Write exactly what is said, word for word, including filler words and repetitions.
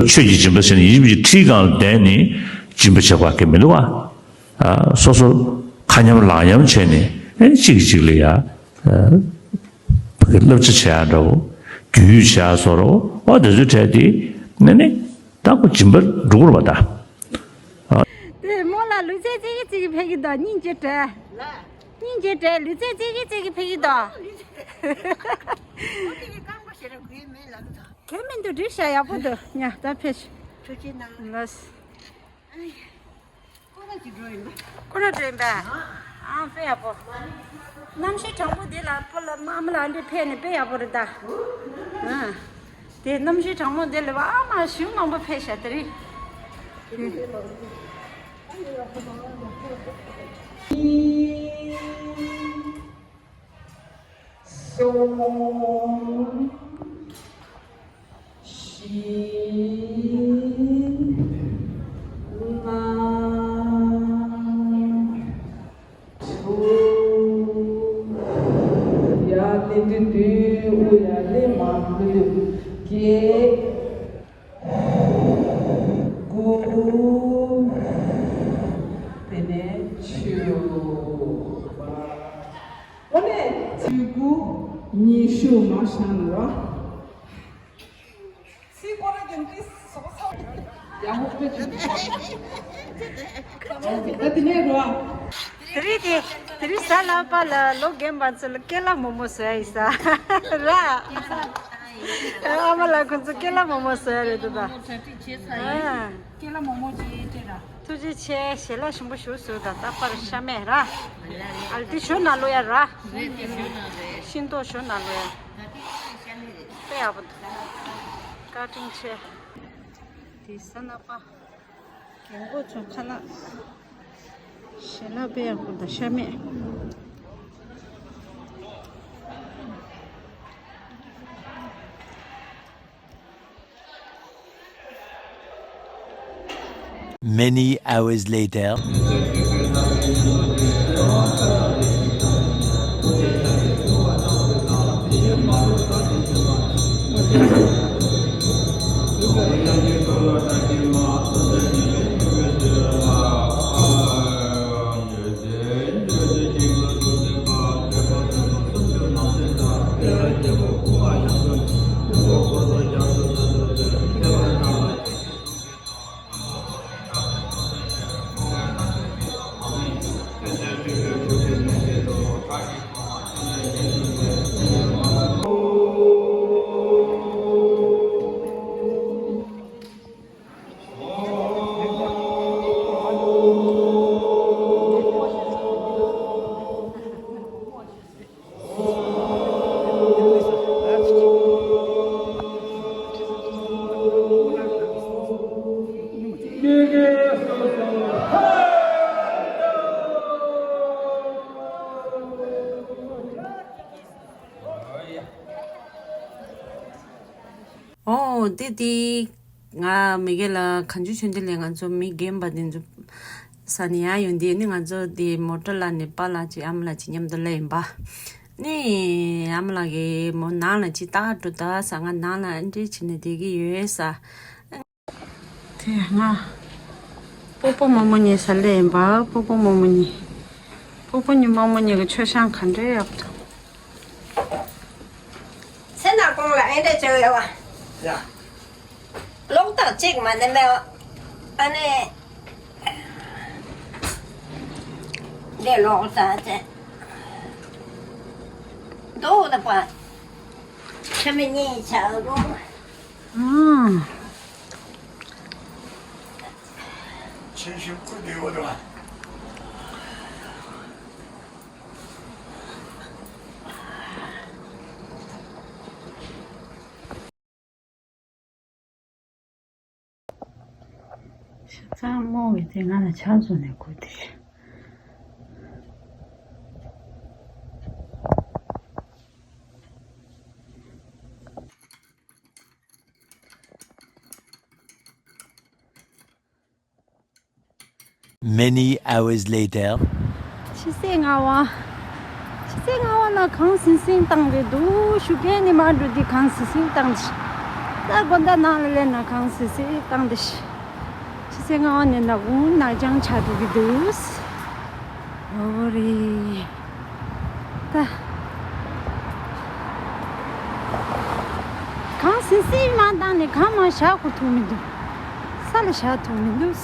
ཆོས་ཀྱི་སྦྱིན་པ་བྱས་ནས་ཡིད་བཞིན་གྱི་ཁྲིའི་སྒང་ལ་བསྡད་ནས་སྦྱིན་པ་བྱེད་པ་གི་མི་འདུག་བ། ཨ། སོ་སོ་ཁ་མཉམ་ལག་མཉམ་བྱས་ནས། ཨེ། གཅིག་གིས་གཅིག་ལ་ཡ། ཨ། ཕ་གི་བསླབ་བྱ་བྱེད་ཡ་འདྲ་བོ། རྒྱུས་ཡོད་བྱེད་ཡ་བཟོ་འདྲ་བོ། ཨོ། དེ་ཚོའི་གྲས་དེ་ནི་ནི། ད་ཁོ་སྦྱིན་པ་འགྲོ་གི་རེད་པ་ད། དེ་མོ་ལ་ལུས་རྩལ་རྩེ་གི་རྩེ་གི་ཕེབས་ཀྱི་འདུག་སྙིང་རྗེ་བྲལ། སྙིང་རྗེ་བྲལ། ལུས་རྩལ་རྩེ་གི་རྩེ་གི་ཕེབས་ཀྱི་འདུག་གོས་མིན་འདུག་འགྲིག་ཤག་ཡག་པོ་འདུག་ཉ་ད་ཕེབས་ཤིག་ཐུགས་རྗེ་གནང་། ལགས། ཁོ་ར་ཅིག་འགྲོ་ཡིན་པ། ཁོ་ར་འགྲོ་ཡིན་པ། ཨང་། དཔེ་ཡག་པོ། གནམ་གཤིས་གྲང་པོ་འདི་ལ་ཕོ་ལ་མ་མ་ལ་འདི་ཕེབས་ནས་དཔེ་ཡག་པོ་རེད་ད། ཨང་། དེ་གནམ་གཤིས་གྲང་མོ་འདི་ལ་བ་ཨ་མ་ཞུ་མང་པོ་ཕེབས་ཤག་དེ་རིང་། གསུམ། བཞི། ལྔ། དྲུག་ཡར་སླེབས་དུས་བདུན། དབུགས་ཡར་སླེབས་མར་འགྲོ་དུས་བརྒྱད། དགུ། དེ་ནས་བཅུ། དངོས་གནས་བཅུ་དགུ། ཉི་ཤུ་མར་བཞག་ན་ར། སི་པོ་ར་གན་ཏི་སོ་སོ། ཡག་པོ་ཁོ་ཅིག་ད་དེ་ནས་རོ། དེ་རིང་དེ། དེ་རིང་གཟའ་ལྷག་པ་ལ་ལོ་རྒན་པ་ཚོ་ལ་ཀེ་ལ་མོག་མོག་བཟོ་ཡ་ཡིན་ས་ར། ཨ་མ་ལགས་ཁོང་ཚོ་ཀེ་ལ་མོག་མོག་བཟོ་ཡ་རེད་འདུག་ད། ཨ། ཀེ་ལ་མོག་མོག་ཅིག་སྤྲད་ར། ཐུགས་རྗེ་ཆེ། ཞལ་ལག་ཞིམ་པོ་ཞིག་བཟོས་དང་། རྟག་པར་ཤ་མེད་ར། ཨ་ལ་དེ་ཞོ་ན་ལོ་ཡ་ར། ཤིང་ཏོག་ཞོ་ན་ལོ་ཡ། དཔེ་ཡག་པོ་འདུག་བཀའ་དྲིན་ཆེ། དེ་ས་ན་པ། རྒན་གོག་ཚོ་ཁ་ལག་ཞལ་ལག་དཔེ་ཡག་པོ་དང་ཤ་མེད། Many hours later. ཨོ། དེ་དེ། ང་མི་རྒན་ལགས་གངས་ལྗོངས་ཆོས་ལྡན་གླིང་ང་ཚོ་མི་རྒན་པ་དེ་ཚོ་ས་ནས་ཡར་ཡོང་དུས་ནི། ང་ཚོ་དེ་མོ་ཊ་ལ་ནས་པཱ་ལགས་ཅིག་ཨ་མ་ལགས་ཅིག་མཉམ་དུ་སླེབས་ཡིན་པ། ནི་ཨ་མ་ལགས་ཀྱིས་མོ་ནང་ལ་ཅིག་ལྟ་འགྲོ་ད་ཟེར། ང་ནང་ལ་ཨ་འདྲས་བྱས་ནས་བསྡད་ཀྱི་ཡོད་ཟེར། དེ་ང་སྤོ་བོ་རྨོ་མོ་གཉིས་ས་སླེབས་ཡིན་པ། སྤོ་བོ་རྨོ་མོ་གཉིས། སྤོ་བོ་གཉིས་རྨོ་མོ་གཉིས་ཀྱི་མཆོད་བཤམས་ག་འདྲས་ཡག་པོ་འདུག་ཚེ་ན་ཁོང་ལ་ཨེ་འདྲ་བྱེད་ཡོད་བ། ཡ། ལོག་ཐག་གཅིག་མ་ནི་མེད་བ། ཨ་ནི། འདི་ལོག་ཐག་ཚེ། འདུག་ད་པ། ཁྱིམ་མི་གཉིས་ཆགས་འདུག་ཨང་། ཆེ་ཤོས་ཁོ་བདེ་བོ་འདུག་ཨ། ཤ་ཚ་རྨོ་བས་དེ་ང་ལ་ཆང་བཟོ་ནས་བསྐུར་ཏེ། Many hours later. ཕྱི་ཚེས་ལྔ་པ། ཕྱི་ཚེས་ལྔ་པ་ལ་གངས་སིང་སིང་བཏང་བས་འདུག་ཞུ་མཁན་ནི་མ་འགྲོ་དེ་གངས་སིང་སིང་བཏང་ཅི། ད་དགོང་དག་ནང་ལ་སླེབས་ན་གངས་སིལ་སིལ་བཏང་དེ་ཤི། ཕྱི་ཚེས་ལྔ་པ་ནས་ནག་ཁུང་ནག་རྐྱང་ཆགས་འགྲོ་གི་འདུག་འོ་རེད། ད་གངས་སིལ་སིལ་མ་བཏང་ནས་གངས་མར་བཞག་དགོས་ཐུག་མི་འདུག་ས་ལ་བཞག་ཐུབ་མི་འདུག